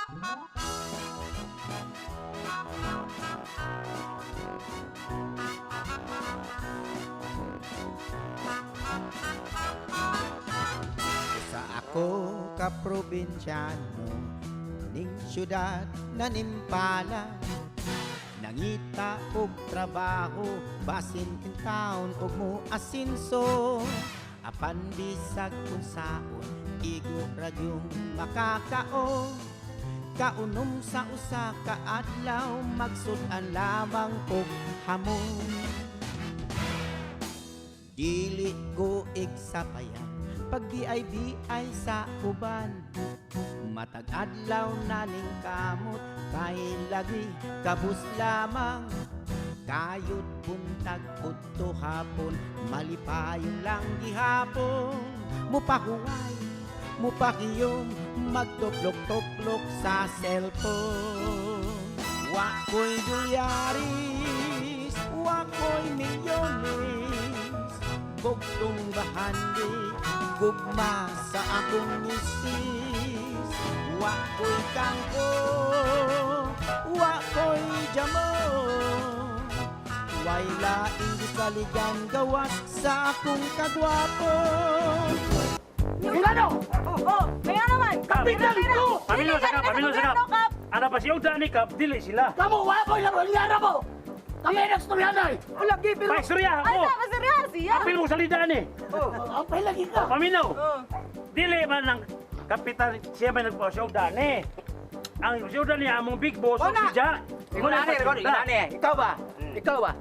Sa ako ka probinsyano ning syudad na nimpala, nangita og trabaho basin in town og mo asinso, apan bisag unsaon igo ra gyung makakaon. Kaunom sa usa ka adlaw, magsud-an lamang og hamon. Dili ko igsapayan pag di ay sa uban. Matag adlaw na ning kamot kay lagi kabus lamang. Kayod buntag udto hapon, malipayon lang gihapon. Mupahuway, mupakiyom, magtuplok-tuplok sa cellphone. Wa ko'y dolyaris, wa ko'y milyones, bugtong bahandi, gugma sa akong misis. Wa ko'y kangko, wa ko'y jamo, way laing gisaligan gawas sa akong kagwapo. Milano! Oh, kaya naman. Kapitan ko! Pamilyo sa kap, pamilyo sa kap. Ana pa siya ni kap, dili sila. Kamu, wala ko ilang liara mo! Kami nagstoryahan ay! Lagi pero Paistorya Ay, ako. sa serya siya. Apil mo salida ni. Ang lagi ka! Paminaw. Oh. Dili man ang kapitan siya may nagpasiyog ni. Ang siyog niya among big boss Wala. si Jack. Ingon ani, ingon ani. Ikaw ba? Ikaw ba?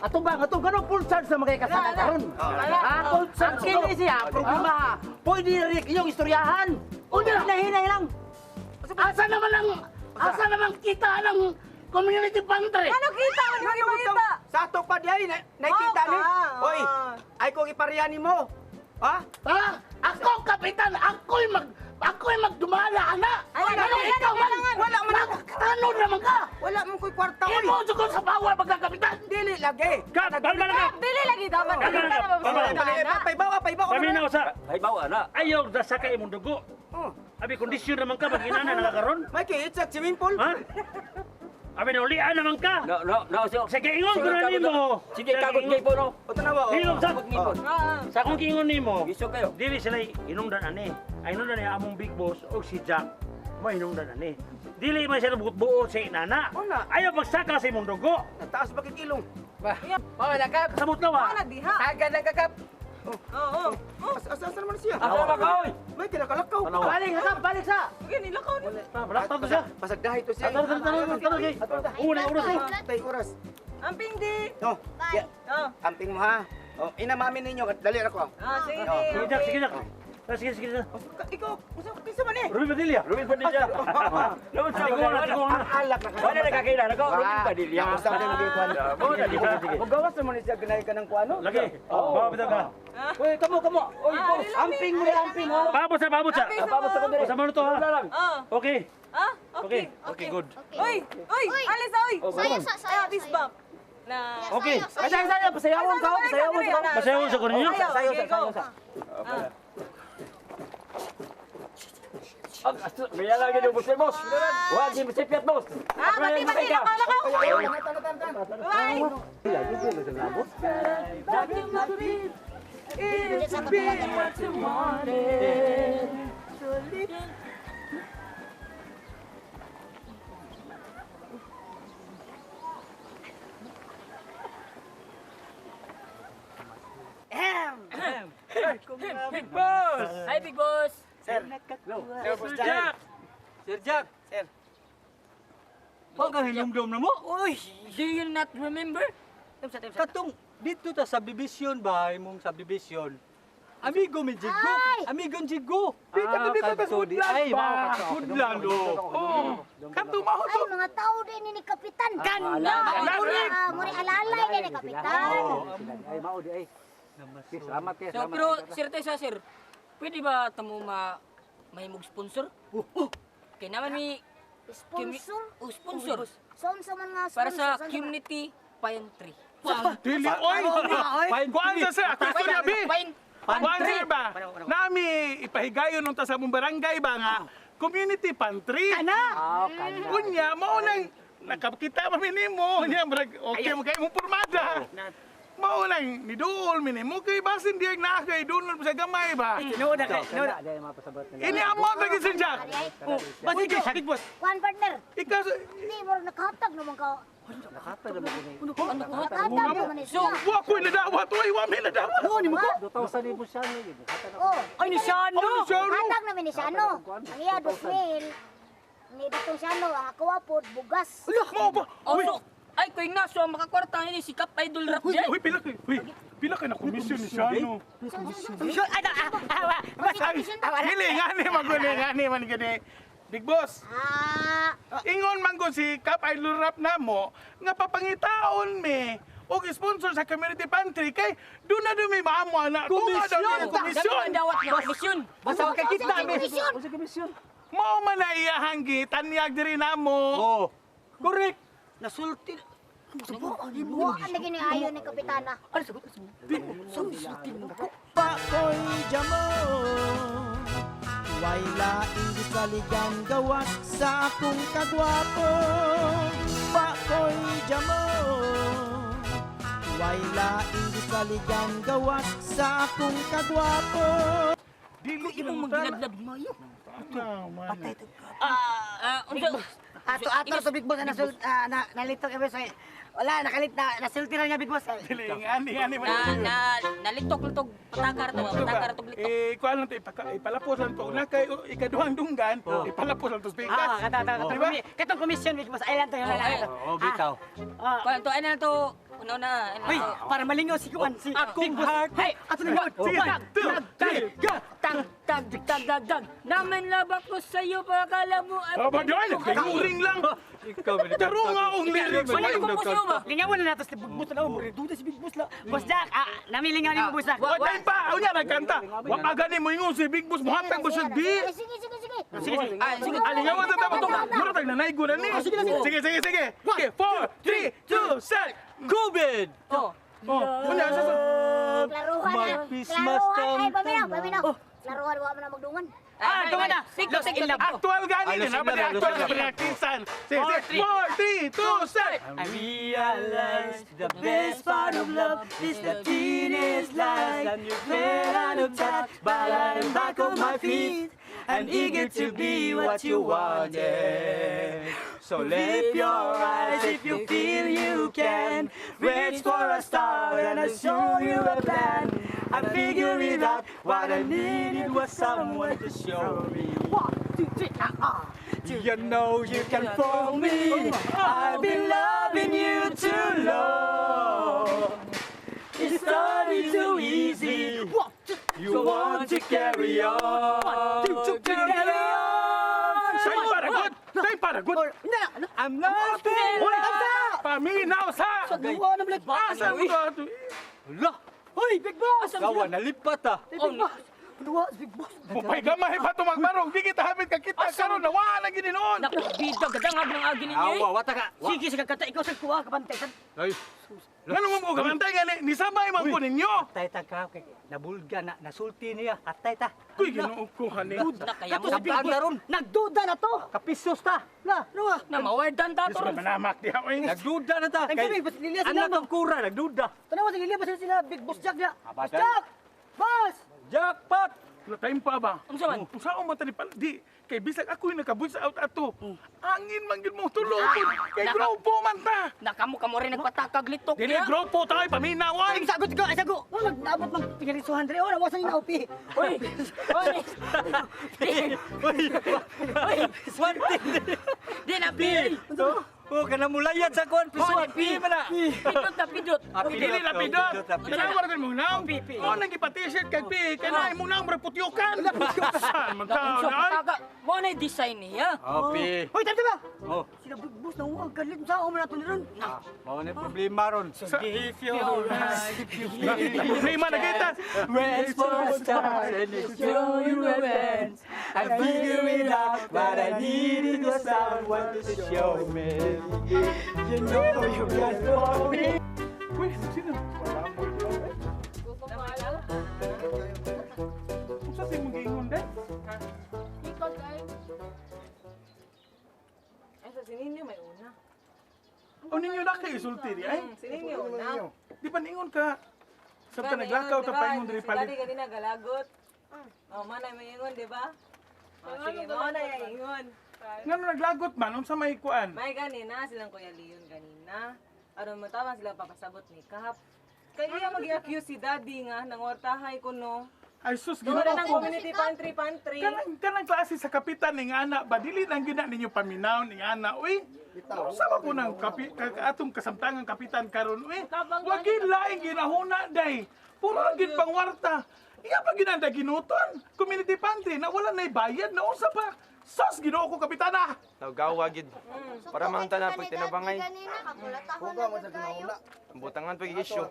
Ato ba ato ganun full charge sa mga kasama karon. Ha? Full charge. Ang kini siya problema ha. Pwede rin inyong istoryahan. Una! Hinahinay lang. Asa naman ang... Asa naman kita ng community pantry? Ano kita? Ano kita? Sa ato pa diay na, nakita ni. Oh, ka. Oy, ay kong iparihan nimo. Ha? Ha? Ako, kapitan, ako'y magdumala, ana! Ay, wala, Ano wala, ikaw man? kailangan. Wala man ako. Nagtanod naman ka! Wala man ko'y kwarta oy. Imo ko sa power pagkakapitan! Dili lagi. Kap, kalma na kap. Dili lagi dapat. Kalma na, Kita kap. Kalma na. na. Paybawa, paybawa. Paminaw sa Ay, bawa na. ayaw da sa kay imong dugo. Oh, Abi kondisyon naman ka pag inana na karon. may kiit sa swimming pool. Ha? Abi naulian naman ka. No, no, no. So, Sige, ingon ko na nimo. Sige, kagot kay po, no? O tanawa oh. Hilom sa Ngipon. sa akong giingon nimo. Gisog kayo. Dili sila hinungdan ani. Ay hinungdan niya among big boss og si Jack. Mo hinungdan ani. Dili man siya buot-buot sa inana. Wala. Ayaw pagsaka sa imong dugo. Nataas ba kikilong? Wala kap. Kasabot na wa. Wala diha. Tagad lang ka kap. Oo. Oh. Asa asa asa naman siya? Asa ba ka, oy? May kinakalakaw. Tanawa. Balik sa kap, balik sa. Sige, nilakaw na. Balaktan to siya. Pasag dahi to siya. Tara, tara, tara, tara, tara. Una, oras eh. Tay oras. Amping di. No. Bye. Ya, Oh. Amping mo ha. Oh, ina mami ninyo, dali ra ko. Ah, sige. Sige, Jack, sige, Jack. Ah, sige, sige. Jack. Ikaw, usa kinsa man eh? Ruben Padilla. Ruben Padilla. Lawan sa Tigong na, tigong na. Ang alak na Wala na kakilala ko, Ruben Padilla. Usap din mo kuan. Mo na di Sige. Magawas naman ni siya ganahin ka ng kuano. Lagi. Bawa bitaw ka. Uy, kamo kamo. Oy, boss, amping mo amping ho. Paabot sa, paabot sa. Amping sa mo. ko dire. Sa mo to ha. Oh. Okay. Ah, Okay. okay. Okay, good. Uy, uy, alis oy. Sayo sa sayo. Ah, fist bump. Na. Okay. Pasay sayo, pasayawon ka, pasayawon ka. Pasayawon sa kuninyo. Sayo Okay, sa, go. sayo sa. Ang may lagi yung boss, boss. Wa di mo sipiat, boss. Ah, bati, bati, lakaw, lakaw. Bye. Sa katuwagan. Big boss. Hi, big boss. Sir. Sir Jack. Sir Jack. Sir. Huwag kang hilumdum na mo. Uy, do you not remember? Katong dito ta subdivision ba, imong subdivision. Amigo mi Jigo. Ay! Amigo Jigo. Dito dito ta sa Woodland Ay, ba? Woodland oh. Oo! Kato Ay, mga tao din ni Kapitan. Ganda! Ah, muri alalay din ni Kapitan. Ay, mao di ay. Salamat kay, So, pero sir tayo sa sir, pwede ba tamo ma mahimog sponsor? Kay naman mi Sponsor? Oh, sponsor. Saan sa man nga sponsor? Para sa Saan sa man? community pantry. Dili, oy! Kuan sa sir, ako istorya, bi! Pine Kuan sir ba? Nami ipahigayon unta sa among barangay ba nga community pantry. Kana! Ah, kana. Unya, mao nang nakakita pa mi nimo. Unya, murag okay mo kay mong pormada. Mao nang niduol mi nimo kay basin diyag naa kay dunol sa gamay ba. Tinuod na kay, tinuod. Ini amount lagi si Jack. Basta ikaw, Big Boss. Kuan partner. Ikaw Hindi mo nakahatag naman ka. Ano ko? Nakahatag naman ni So, siya. wa ko'y nadawat, oy, wa may nadawat. Oo, ni mo ko. Oh. Ay, ni Shano! Hatag naman ni siya ano. Ang iya 2,000. Ni ditong siya ano, ang ako apod bugas. Mao ba? Oh, Uy, so, ay, kuy nga, so ang makakwarta ni si Kap Idol Rap uy, dyan. uy, pila kay, uy, pila kay na komisyon ni Shano. Komisyon, ay, ah, ah, ah, Ay, dili ngani maguni ngani man gani. Big Boss, Ah, ingon man ko si Kap Idol Rap namo nga papangitaon mi og sponsor sa community pantry kay doon na dumi maamo na Komisyon! Dami komisyon. ang dawat nga komisyon. Basta makakita mi. komisyon. Mao man na iyahang gitanyag diri namo. Oh. Correct. Nasulti. Wa ang lagi ni ayo ni kapitana. Ano sagot? Sulti mo ko. Pakoy jamo. Way laing gisaligan gawas sa akong kagwapo. Pakoy jamo. Way laing gisaligan gawas sa akong kagwapo. Dili Imong magginadlad mayo. Patay. Ah, unsa? Ato ato to Big Boss na nasul ah, na nalito kami sa wala nakalit na nasulti ra niya Big Boss. Dili ngani ngani man. Na na nalitok-litok patakar to, patakar to litok. Eh, kuan lang to ipalapos lang to. Una kay ikaduhang dunggan, ipalapos lang to sa bigas. Ah, kata kata Diba? katong commission Big Boss ay lang to Oh, ay. Oh, bitaw. Ah. Kuan to ay na to, una na. Ay na Uy, to. para malingaw si Kuan si Akong Big Boss. heart. Hey, ato na yun. Sige, One, two, three, go! Tag tag tag tag tag. Naman laba ko sa iyo pakala mo. ay- Oh, ba yun? Ring lang. Ikaw, Taro nga ang lyrics. Wala ko po ba? Lingawan na nato si Big Boss na oh, duda si Big Boss la. Boss Jack, ah, namilingaw ni Boss Jack. Wa time pa, unya nagkanta. Wa pa gani mo ingon si Big Boss mohatag mo siya di. Eh, sige, sige, sige. Sige, sige. Ah, sige. Alingawan ta tama to. Mura tag nanaygo na ni. Sige, sige, sige, sige. Okay, 4, 3, 2, set. COVID. Oh. Oh, unya sa Klaruhan na. Mag-Christmas Klaruhan. Ay, tam- paminaw, paminaw. Klaruhan, wa man na magdungan. Ah, tunga na. Tigto, Los tigto, in love. tigto. Actual gani Ay, ni los na ba in love, actual los na in love. kinsan. Sige, sige. 4, 3, 2, set. I realize the best part of love is the teenage life. And you play out of touch, but I'm back on my feet and eager to be what you wanted. So lift your eyes if you feel you can. Reach for a star and I'll show you a plan. I figured it out. What I needed was someone to show me. One, two, three, ah, ah. You know you can fool me. I've been loving you too long. It's starting too easy. One, two, You want to carry on. One, two, two, carry on. Time para good. Time para good. four. Na, na. I'm not feeling. Hoy, paminaw sa. Duwa na balik. Asa mo to? Hala, Hoy, Big Boss. gawa nalipat ah. Big Boss. Duwa, Big Boss. Mupay gamay pa to magbarong. Di kita hapit ka kita karon nawala gini noon. Naku, bida, gadangag ng agi ninyo eh. Awa, wata ka. Sige, sige, kata ikaw sa kuha kabantay. Ay, Ngano mo gamantay gani nisabay man ko ninyo. atay ta ka kay nabulga na nasulti niya. Atay ta. Kuy Ginoo ko hani. Na kaya mo. Kato si Big Sabaan Boss. na ron. Nagduda na to. Kapisos ta. La, ano ah? Na mawardan ta to Diyos ron. manamak diha oy. Nagduda na ta. Ang gabi, bas liliya sila, Anak ma'am. ang kura, nagduda. Tanawa sa liliya ba sila Big Boss Jack niya? Boss Abadan. Jack! Boss! Jackpot! Wala time pa ba? Unsa man? Unsa man tani pala di kay bisag ako yung nakabuy sa out ato. Angin man gyud mo tulopon kay grupo man ta. Nakamo kamo rin nagpatakag litok Dili niya. grupo tayo paminaw ay. Ay, sagot ko, ay sagot. Oh, nag-abot mang pinarisuhan dre. Oh, nawasan yung naupi. Uy! Uy! Uy! Uy! One thing. Di na, pi! Oh, kana mulayad sa kuan piso pi man na. Pidot na, pidot! Ah, Dili na pidot. Pidot na pidot. Tanawa ra mong naong. Mo nang gipa-t-shirt kag pi kay na imong naong reputyukan. Saan man Unsa ta ay? pataka? Mo na yung design niya. Oh, pi. Hoy, tama tama. Oh, Sila Big Boss na huwag galit sa man nato ron. mao na problema ron. If you're right, if you Problema na kita. Reach for a star and it's show you a dance. I figure it out, what I needed was someone to show me. You know you got for me. Uy, sino? Wala mo ito. Unsa sa imong giingon de? Ikaw kay Basta si Ninyo may una. O ninyo na kay isulti di ay. Si Ninyo una. Di ba ningon ka? Sabta naglakaw ta paingon diri Si Daddy palit. ganina galagot. Oh, manay may ingon, di ba? Oh, sige, mo na yung ingon. Ngano naglagot man unsa may kuan? May ganina silang Kuya Leon ganina. Aron mo tama sila papasabot ni Kap. Kaya iya magi-accuse si Daddy nga nangwartahay kuno. Ay sus, Doon na Ginoo ng ko. community pantry pantry. Kanang kanang klase sa kapitan ning ana ba dili lang gyud na ninyo paminaw ning ana uy. Unsa ba ko nang kapi, atong kasamtangang kapitan karon uy. Wa gyud laing ginahuna day. Puro lang gyud pangwarta. Iya pa gyud ang ginuton. Community pantry na wala nay bayad na unsa pa. Sos, Ginoo ko kapitana. Nagawa gid. Para man tanan pag tinabangay. Ganina, kagulatahon na gud kayo. Ang butangan pag issue.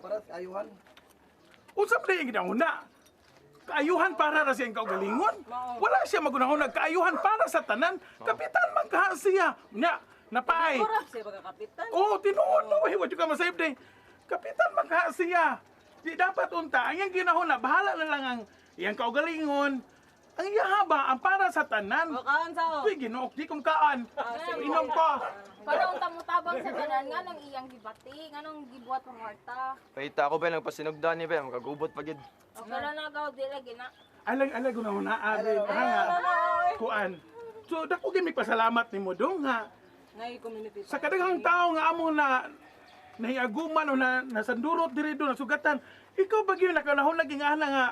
Unsa pa yung ginahuna? Kaayuhan para ra siyang kaugalingon. Wala siya magunahuna. Kaayuhan para sa tanan. Kapitan man kaha siya. Nya, napaay. Kurap siya pagkakapitan. Oo, tinuod no. Wa ka masayop day. Kapitan man kaha siya. Di dapat unta. Ang iyang ginahuna, bahala na lang ang iyang kaugalingon. Ang iya ba, ang para sa tanan. O kaon sa o. Uy, Ginoo, di kong kaan. Inom ko. Para unta mo tabang sa tanan nga nang iyang gibati, nga nang gibuhat ng warta. Pahita ako ba nagpasinugdan ni ba makagubot pa gid. O kala na gaw di lagi na. Alang alang gunahuna, abi. Ha, kuan. So, dako gyud mi pasalamat nimo dong nga. Ngay community Sa kadaghang tao nga amo na nahiaguman o na nasandurot diri do nasugatan, ikaw ba gyud nakanahon lagi nga ana nga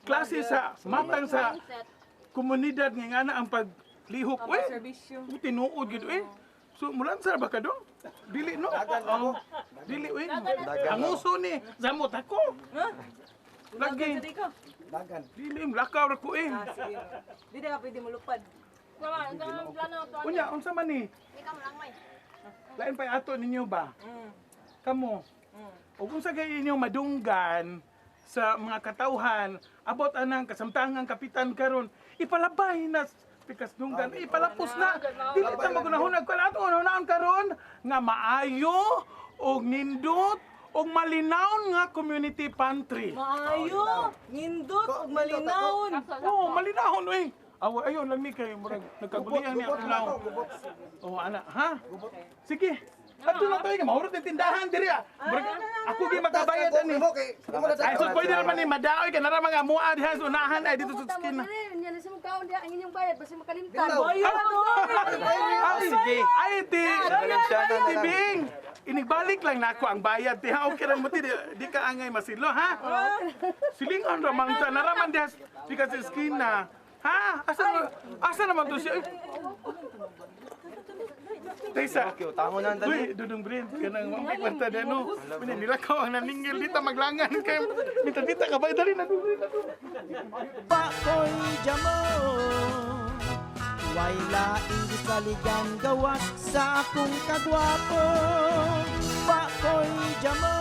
klase sa matang sa komunidad nga nga ana ang paglihok Ang uy. serbisyo. Uy, tinuod gyud uy. So mulan sa ba ka do? Dili no. Oh, dili uy. Ang uso ni zamot ako. Lagi. Sa di ko. Dili lakaw ra ko eh. Ah, sige. Di na ka pwede mulupad. Wala, unsa man plano ato ani? Unya unsa man ni? Di ka mo lang may. Lain pa ato ninyo ba? Kamo. Ug unsa kay inyong madunggan sa mga katawhan about anang kasamtangang kapitan karon ipalabay na pikas dunggan ipalapos na dili ta magunahunag kan ato unaon karon nga maayo og nindot og malinawon nga community pantry. Maayo, nindot ug malinawon. Oo, malinawon oy. Awa ayon lang ni kay murag nagkagulian ni ang law. Oh, ana, ha? Sige. Adto lang tayo, mahurot ng tindahan diri ah. Murag ako gyud makabayad ani. Ay, so pwede naman ni madaoy kay nara mga mua diha sa unahan ay dito sa skin. Nya na sa kaon diha ang inyong bayad basta makalimtan. Ay, Sige. Ay, ti. Siya na Ti Bing. Inigbalik lang nako ang bayad ti ha. Okay ra mo ti di ka angay masilo ha. Silingon ra man ta naraman diha di ka sa skin na. Ha? Asa naman to siya? Taysa. Okay, utangon na ang Uy, Dudong Brin, kanang wa may kwarta na no. Nilakaw ang naningil dita maglangan kay mita dita ka ba dali na Dudong Brin. Pakoy jamo Way laing gisaligan gawas sa akong kagwapo. Pakoy jamo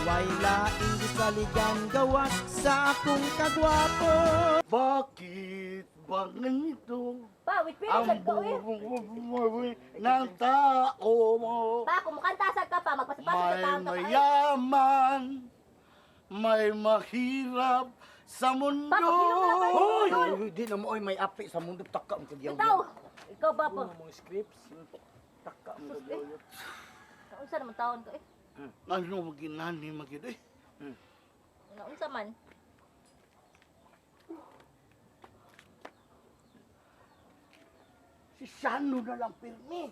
Way laing gisaligan gawas sa akong kagwapo. Bakit ba ganito Pa, with ang feeling ka eh. buhay ng tao mo? Pa, kumukanta sad ka pa, magpasapasok sa May taon ka pa. eh. mayaman, may mahirap sa mundo. Pa, pag-inom na lang Oy, di na mo oy may api sa mundo taka mo kagyaw. Bitaw, ikaw ba po? Mga scripts. Taka mo Sus, eh. Naunsa naman taon ka eh. Ano maginani magid eh? Naunsa man. Si Shano na lang pirmi.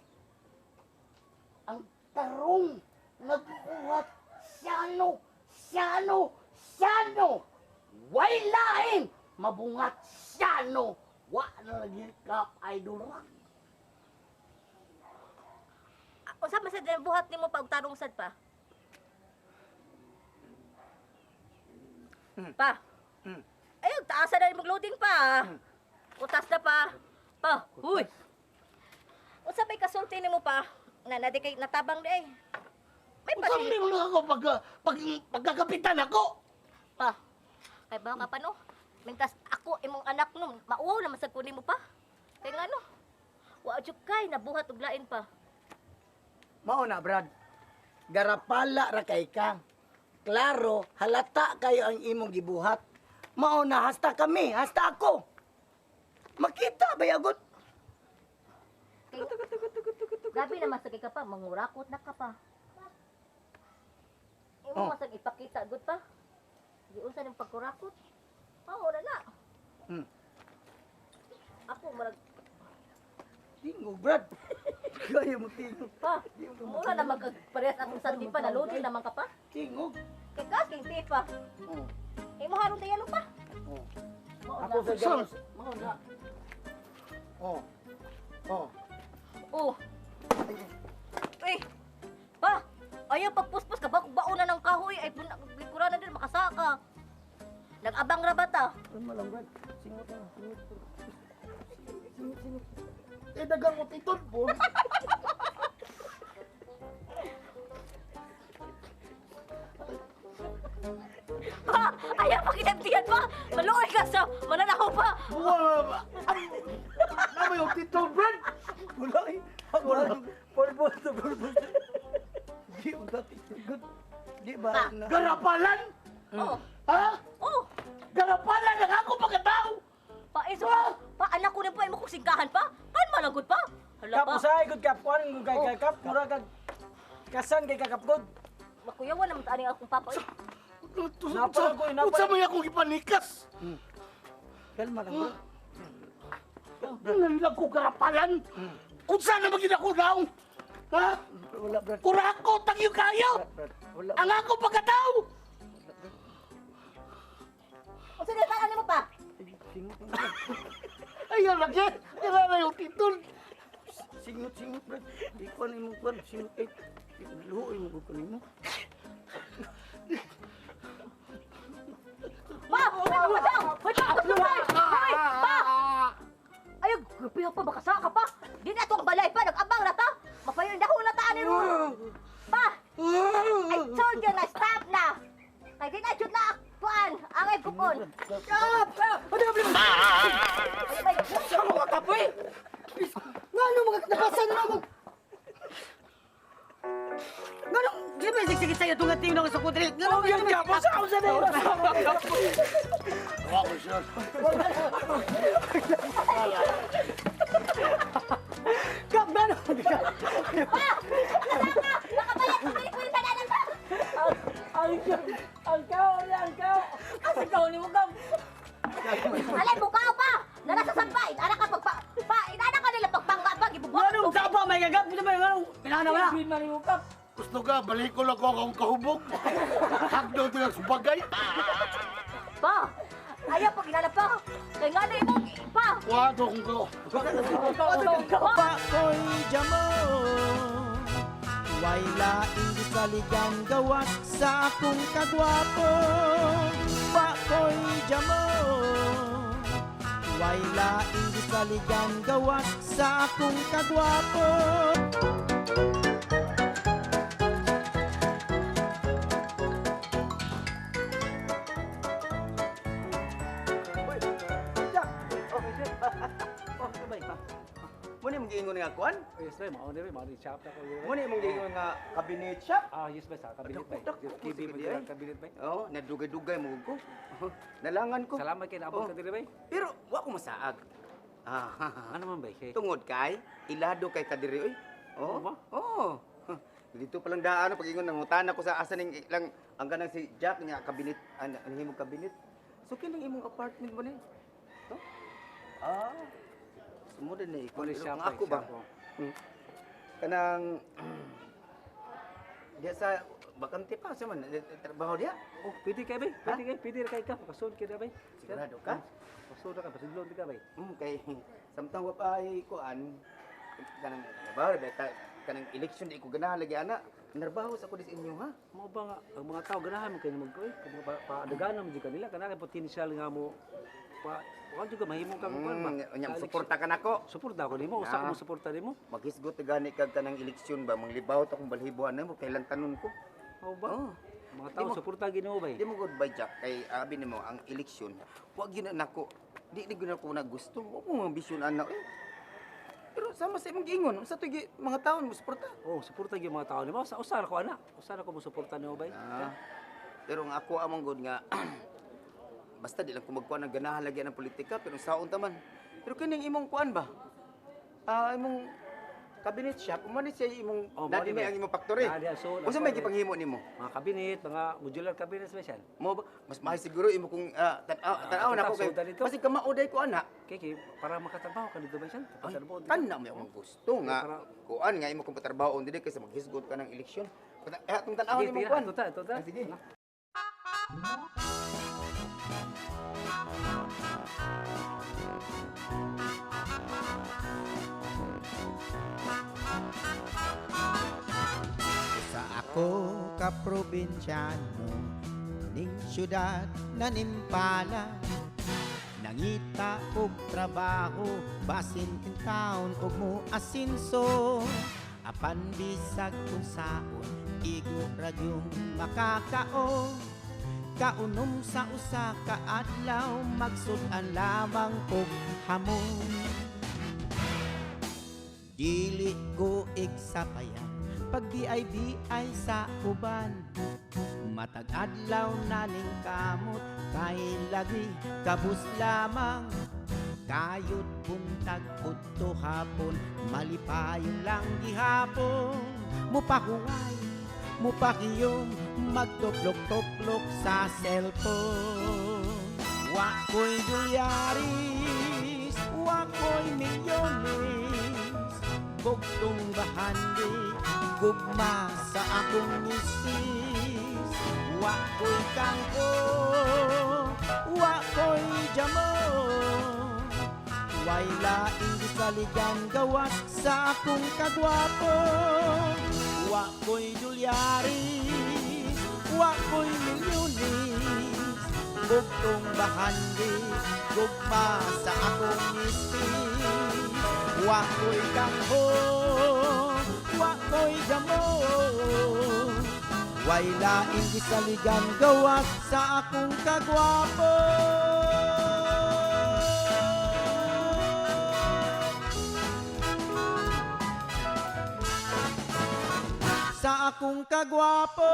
Ang tarong nagbuhat Shano, Shano, Shano. Way lain mabungat Shano. Wa na lagi kap idol ra. Unsa man sad ang buhat nimo pa og tarong sad pa? Pa. Ayun, taasa na imong loading pa. Utas na pa. Pa, huy. Unsa may kasulti nimo pa? Na na di kay natabang di ay. May pa Unsa man ako pag pagkakapitan ako? Pa. Kay ba ka pa no? Mintas ako imong anak no, mauwaw naman sad ko nimo pa. Kay ngano? Wa jud kay nabuhat og lain pa. Mao na, Brad. Garapala ra kay ka. Klaro, halata kayo ang imong gibuhat. Mao na, hasta kami, hasta ako. Makita ba yagot? Kay Grabe naman sa ka pa, mangurakot na ka pa. Imo Oh. masag ipakita gud pa. Giunsa ning pagkurakot. Mao na na. Ako marag Tingog, Brad. Kaya mo tingog. pa. Mura na magparehas akong santi pa, naludin naman ka pa. Tingog. Kay kas king tipa. Oh. Imo harong tayalo pa. Oh. Mao Ako na. sa gawas. Mao na. Oh. Oh. Oh. Eh. Pa. Ayaw pagpuspos ka ba kung baon na ng kahoy ay likuran na din makasaka. Nag-abang ra ba ta? Ano lang, Brad? Singot na, singot. Singot, singot. Eh, dagang mo titol po. Pa, ayaw pakinabtihan pa. Maluoy ka sa mananaw pa. Wala ba? Nama yung titol, Brad. Wala eh. Wala. Pulbos to pulbos. Di mo dati. Good. Di ba? Pa. Na, Garapalan? Oh. Ha? Oh. Garapalan ang ako pagkatao! Pa, iso, pa, anak ko na pa, imo kong singkahan pa. Kan malagod pa. Hala Kap pa. usahay gud kap kuan gud kay Oh. kay kap mura kag kasan kay kakap gud. Makuyawan naman ta aning akong papa. Eh. Napala ko, napala. Unsa may akong ipanikas? Kalma lang, Brad. Nanlag ko garapalan? Unsa na maging ako naong? Ha? Wala, Brad. Kurako, tagyo kayo! Brad, wala. Ang ako pagkatao! Unsa na taan mo pa? Singot lang, Brad. Ayaw lagi! Kailangan na yung titol! Singot, singot, Brad. Di ko na imong kuwan. Singot kay. Luoy mo ko nimo. Pa, hoy pa, hoy pa, hoy pa, hoy pa. Ayaw, grabe pa, baka saka pa. Di na itong balay pa, nag-abang na ta. Mapayon na na ta ani ro. Pa, I told you na stop na. Kay di na jud na kuan, angay bukon. Kap! Kap! Ano ba? Ay, Sa mo ka kapoy? Ngano mga nabasa na ako? Ngano, di ba sige sa'yo itong team ng sa kudri? Ngano, Oh, yan ka po sa usa na. Ako siya. Kap ngano? Pa! Nasaka! Nakabayad ko dili ko tanan pa. Ang ang kao ang kao. Asa kao ni mo kap? Alay bukaw pa. Nana sa sampay, ana ka pagpa pa, inana ka nila pagpangga pa gibubuhat. Ngano sa pa may gagap di ba ngano? Pinana wala. Queen man ni mo kap. Gusto ka, balik ko lang ko akong kahubog. Hagdaw ito ng subagay. Pa. Ayaw pag inana pa. Kay ngano imong pa. Wato akong ko. Pa ko'y jamo. Way laing gisaligan gawas sa akong kagwapo. Pa ko'y jamo. Way laing gisaligan gawas sa akong kagwapo. Jack! Oh, sir. Oh, sabay. Muna imong giingon nga kuan? Oh, yes, bay, mao ni bay, mao ni shop na ko. Muna imong giingon nga cabinet shop? Ah, yes, bay, sa cabinet bay. Dako, dako, TV sige, man di jud ay. ang cabinet bay. Oo, nadugay-dugay mo ko. Nalangan ko. Salamat kay naabot Oh. ka diri bay. Pero wa ko masaag. Ah, Ano man bay? Kay tungod kay ilado kay kadiri oy. Oo. ba? Oo. Huh. Dito palang daan pag ingon nangutana ko sa asa ning lang ang kanang si Jack nga cabinet ano ano imong cabinet. So kining imong apartment mo ni. To? Ah. Sumod na ikaw. Mao ni Pero shop ang bay, ako ba? shop, oh. Kanang diya sa bakante pa sa man trabaho diya. Oh, pwede kay bay. Pwede kay, pwede ra kay ka. Pakasun kay na bay. Sigurado ka? Pakasun ra ka, pasidlon ka bay. Kay samtang wa pa ay kuan kanang trabaho beta kanang election di ko ganahan lagi ana. Narbaho sa ko dis inyo ha. Mao ba nga ang mga tao ganahan man kay mag oy, kung pa paadaganan mo jud kanila kana kay potensyal nga mo pa kuan jud ka mahimo ka kuan ba. Unya suporta ka nako. Suporta ko nimo, usa ka Ah. mo suporta nimo. Maghisgot gani kag kanang eleksyon ba manglibaw ta kong balhiboan namo kay tanon ko. Mao ba? Oh. Mga tao Di mo- suporta Ginoo bay. Di mo good by Jack kay abi nimo ang eleksyon. Wa gyud na nako. Di di gyud ako na gusto. Wa mo ambisyon ana eh. Pero sama sa imong giingon, unsa to mga taon mo suporta? Oh, suporta gyud mga tao nimo. Usa usa ra ko ana. Usa ra ko mo suporta nimo bay. Ah. Pero ang ako among good nga basta di lang ko magkuan ng ganahan lagi ng politika pero saon ta man. Pero kining imong kuan ba? Ah, imong Cabinet shop, mo ni siya imong Oh, dati mo may ni ang imong factory. Naa diha, so, Unsa may gipanghimo nimo? Mga cabinet, mga modular cabinet special. Mo ba- mas maayo siguro imo kung tan-aw na ko kay. Kasi kamao day ko ana. Kay kay para makatrabaho ka dito ba siya? Katrabaho dito. Kana may akong gusto nga kuan nga imo kung patrabaho dili kaysa maghisgot ka ng eleksyon. Eh, atong tan-awon Sige, imong tira, kuan. Tuta, tuta. Ah, sige. Sa ako ka probinsyano ning syudad na nimpala, nangita og trabaho basin in town og mo asinso, apan bisag kun saon igo ra gyung makakaon. Kaunom sa usa ka adlaw, magsud-an lamang og hamon. Dili ko igsapayan pag BIBI sa uban. Matag adlaw na ning kamot kay lagi kabus lamang. Kayod buntag udto hapon, malipayon lang gihapon. Mupahuway, mupakiyom, magtuplok-tuplok sa cellphone. Wa ko'y dolyaris, wa ko'y milyones, bugtong bahandi, gugma sa akong misis. Wa ko'y kangko, wa ko'y jamo, way laing gisaligan gawas sa akong kagwapo. Wa ko'y dolyaris, wa ko'y milyones, bugtong bahandi, gugma sa akong misis. Wa ko'y kangho, wa ko'y jamo, way laing gisaligan gawas sa akong kagwapo. Sa akong kagwapo.